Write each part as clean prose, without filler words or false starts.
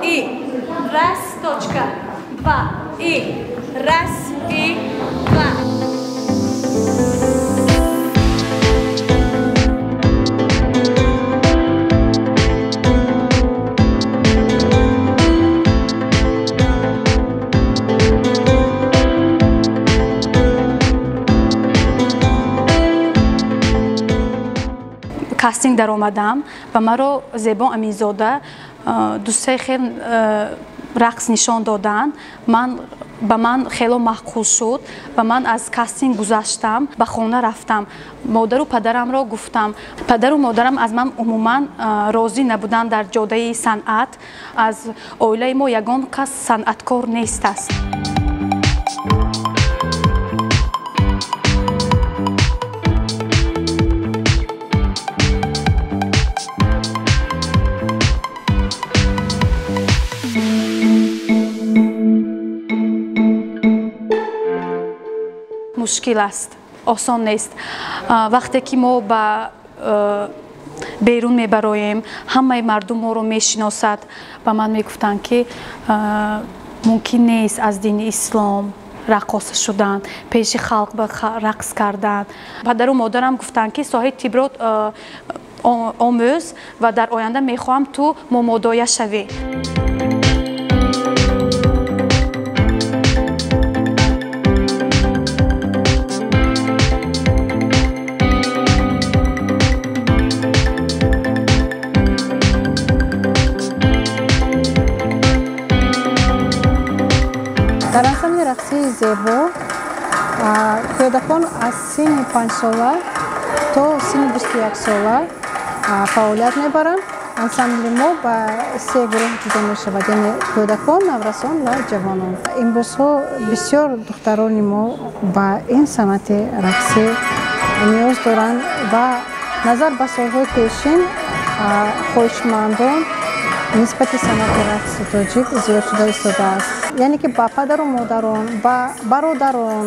И раз, точка, два, и раз, и два. Кастинг даромадам ва маро Зебо Аминзода дусе хел рақс нишон доданд. Ман ба ман хело маъқул шуд ва ман аз кастинг гузаштам, ба хона рафтам. Модару падарамро гуфтам. Падару модарам аз ман умуман розӣ набуданд дар ҷодаи санъат. Аз оилаи мо ягон кас санъаткор нест аст. Мушкил аст, осон нест. Вақте ки мо ба берун мебароем, ҳамаи мардум моро мешиносад. Ба ман мегуфтанд, ки мумкин нест аз дини ислом раққоса шудан, пеши халқ ба рақс кардан. Падару модарам гуфтанд, ки соҳаи тибро омӯз ва дар оянда мехоҳам ту момодоя шавӣ. Дар ансамбли рақсии Зебо кӯдакон аз синни 5сола то синни 21сола фаъолият мебаранд. Ансамбли мо ба се гурӯҳ ҷудо мешавад, яъне кӯдакон, наврасон ва ҷавонон. Имрӯзҳо бисёр духтарони мо ба ин санъати рақсӣ ниёз доранд ва назар ба солҳои пешин хоҳишмандон нисбати санъати рақси тоҷик зиёд шуда истодааст. Яъне ки ба падару модарон, ба бародарон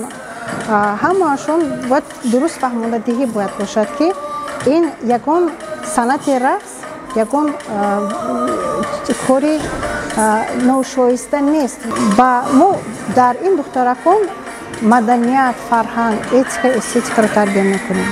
ҳамаашон бояд дуруст фаҳмондадиҳӣ бояд бошад, ки ин ягон санъати рақс ягон кори ношоиста нест. Ба мо дар ин духтаракон маданият, фарҳанг, этика, эстетикаро тарбия мекунем.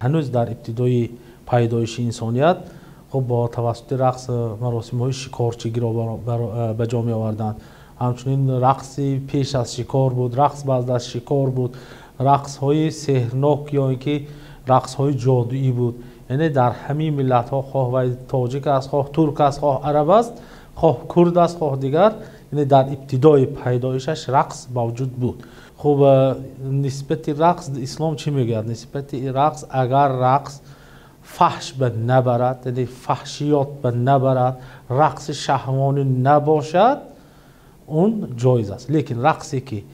Ҳанӯз дар ибтидои пайдоиши инсоният хуб бо тавассути рақс маросимҳои шикорчигиро ба ҷо меоварданд. Ҳамчунин рақси пеш аз шикор буд, рақс баъд аз шикор буд, рақсҳои сеҳрнок ё ин ки рақсҳои ҷодуӣ буд. Яъне дар ҳамин миллатҳо, хоҳ вай тоҷик аст, хоҳ турк аст, хоҳ араб аст, хоҳ курд аст, хоҳ дигар, яъне дар ибтидои пайдоишаш рақс мавҷуд буд. Хуб, нисбати рақс ислом чӣ мегӯяд? Нисбати рақс, агар рақс фаҳш ба набарад, яъне фаҳшиёт ба набарад, рақси шаҳвонӣ набошад, он ҷоиз аст. Лекин рақсе ки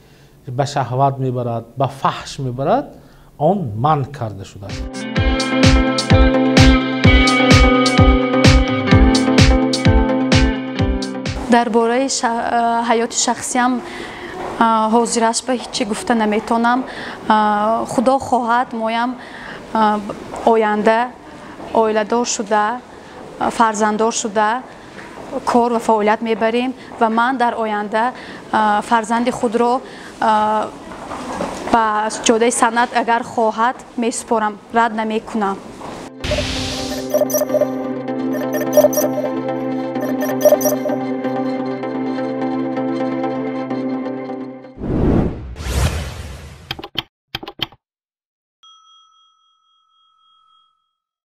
ба шаҳват мебарад, ба фаҳш мебарад, он манъ карда шудааст. Дар бораи ҳаёти шахсиям ҳозираш ба ҳеҷ чӣ гуфта наметонам. Худо хоҳад, моям оянда оиладор шуда, фарзанддор шуда, кор ва фаъолият мебарем ва ман дар оянда фарзанди худро ба ҷодаи санъат агар хоҳад месупорам, рад намекунам.